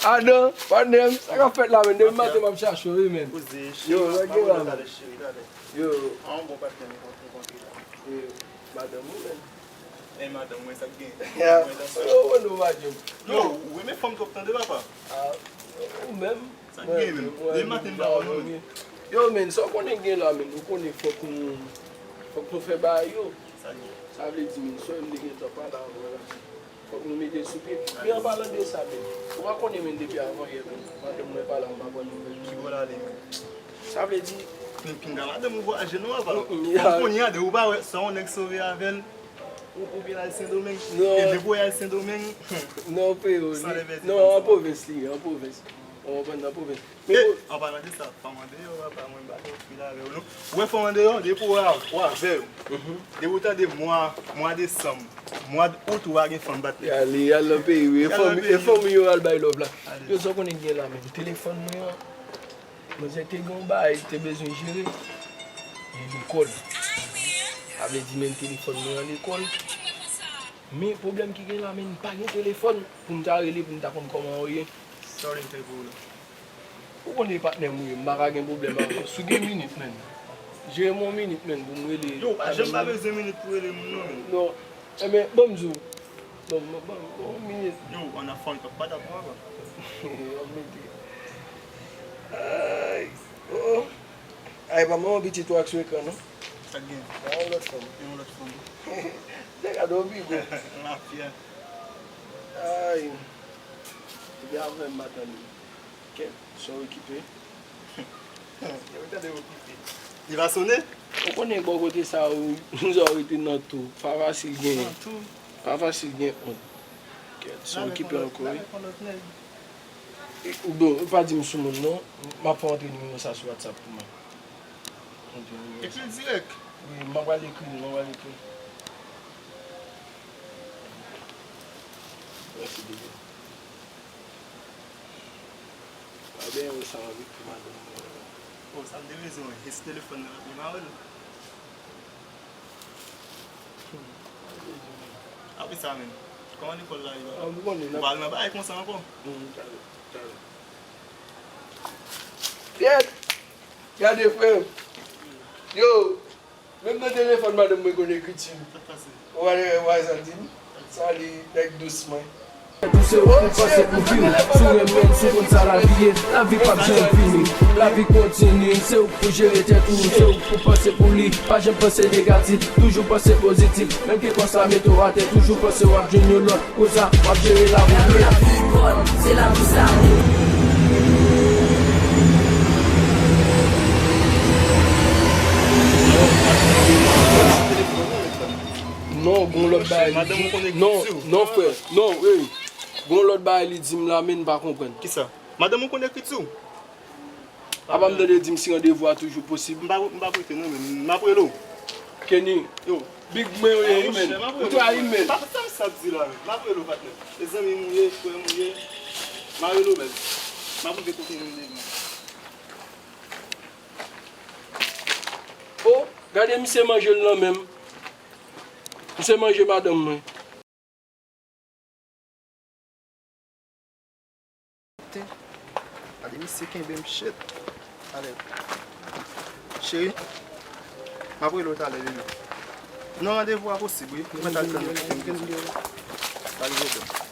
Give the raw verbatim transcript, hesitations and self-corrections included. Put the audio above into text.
Adan, patnè m, sa k ap fèt la, menn? Depi maten m ap chache w, wi, menn. Yo, sa k gen la, menn? Yo. An bon patnè m kontre la. Yo, madanm ou, menn? E madanm mwen, sa k gen? Yo, mwen nou pa jwenn. Yo, ou renmen fanm twòp tande, papa? Ah, ou menm? Sa k gen, menn? Depi maten m pa wè w, menn. Yo, menn, sa w konnen gen la, menn? Ou konnen fòk nou, fòk nou fè bagay yo. Sa k gen? Sa vle di, menn, sou m te gentan pale avè w la. Fòk nou mete l sou pye. Men an palan de sa, menn, ou pa konnen, menn, depi avan yè, menn, madanm mwen pa la, m pa pran nouvèl. Ki bò l ale, menn? Sa vle di, men pinga madanm ou vwaje non, papa. Kòm kounye a, de ou pa wè, sa yon nèg sove avè l, ou, ou byen al Sendomeng. E depi w al Sendomeng, non, freo, non, an pwovens li ye, an pwovens. Ou konprann, an pwovens. Men an palan de sa, fanm andeyò, papa, mwen ba yo fil avè yo, non. Ou wè fanm andeyò, depi w a, w avè yo. Depi w tande mwa, mwa desanm, mwa out, ou pa gen fanm, patnè. Y ale, y al nan peyi, wi. E fanm, e fanm yo al bay love la. Yo, sa w konnen gen la menm? Telefòn mwen an, manzè te gen yon bagay, te bezwen jere. Li lekòl. Sa vle di menm telefòn mwen an lekòl. Men pwoblèm ki gen la, menn, m pa gen telefòn pou m ta rele, pou m ta konn kòman w ye. Sa w vle m fè pou ou la? Ou konnen patnè m ou ye, m pa ka gen pwoblèm avè w. Si w gen minit, menn. Jere m yon minit, menn, pou m rele. Yo, pa janm pa bezwen minit pou rele moun, non, menn. Non. Enben, ban m di w. Ban m, ban m, ban m yon minit. Yo, ann ap fè yon papa dap papa. Yon minit. Ay, oh. Ay, pa manman pitit ou ak sou ekran, non? Sa k gen? Pa yon lòt fanm. Yon lòt fanm. Nèg a dòmi, gwo. Mafya. Ay. Epi avè m, madanm li. Kèt, sa w okipe? Yo, tande okipe. Li pa sonnen? Ou konnen bò kote sa yo, sa yo rete nan tou. Pa fasil gen. Nan tou. Pa fasil gen ont. Kèt, sa w okipe ankò, wi. E, ou bon, ou pa di m sou moun non. M ap fè w antre nimewo sa sou WhatsApp pou mwen. Ekri l dirèk. Wi, m ap pral ekri l, m ap pral ekri l. Mèsi, bebe. Pa benyen ou sa anvi pou madanm mwen. Bon, sa m te bezwen, wi. E si telefòn nan ap li mare l. Apre sa menm, kòman lekòl la ye? Ah, m konnen, ou pa al nan bagay konsa ankò? Hmm, talè, talè. Pyèt! Gade, frè m. Yo! Menm nan telefòn madanm mwen konn ekriti m. Sa k pase? Ou pa, ou pa sa di m? Sa li nèg dous mwen. Tou se ou k panse pou vi w. Si w renmen l, si w konn sa lavi ye, lavi p ap janm fini. Lavi kontini, se ou k pou jere tèt ou, se ou k pou panse pou li. Pa janm panse negatif, toujou panse pozitif. Menm ke kò sa mete w atè, toujou panse w ap jwenn yon lòt. Konsa, w ap jere lavi w byen. Lavi kòd, se lavi sa. Non, gon lòt bagay li di. Non, non, frè. Non, ey. Gon lòt bagay li di m la, men m pa konprann. Kisa? Madanm ou konn ekriti w? Apa m tande di m si randevou a toujou posib? M pa, m pa prete non, men m ap rele w. Kenny. Yo. Big mwen yo ye, wi, men. Ou trayi m, men. Pa, pa sa m sa di la, men. M ap rele w, patnè. E zanmi m ou ye, frè m ou ye. M a rele w, men. M ap rive kote nou demen. Oh, gade misye manje l nan men m. Misye manje madanm mwen. Gade misye kenbe m, shit. Alè. Cheri, m ap rele w talè, bebe. Non, randevou a posib, wi. Mwen t al tann ou kite m konsa. Pa gen pwoblèm.